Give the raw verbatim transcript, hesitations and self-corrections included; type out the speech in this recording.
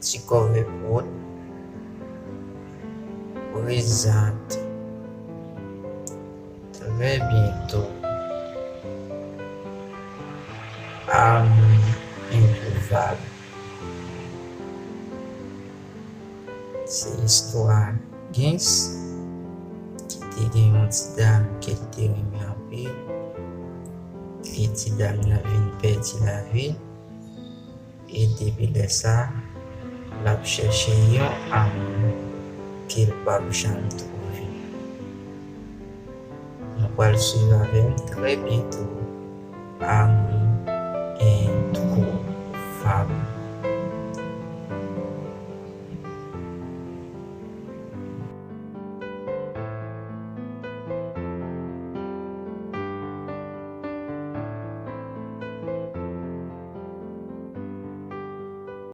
Ti kòve pwòt prezante trè byento Amoun Entwouvab. Se istwa Gens ki te gen yon ti dam ke l te renmen anpil. E ti dam nan vin pèdi lavi l. E depi lè sa, l ap chèche yon amoun ke l p ap janm twouve. Nou pral swiv avè m trè byento Amoun Entwouvab.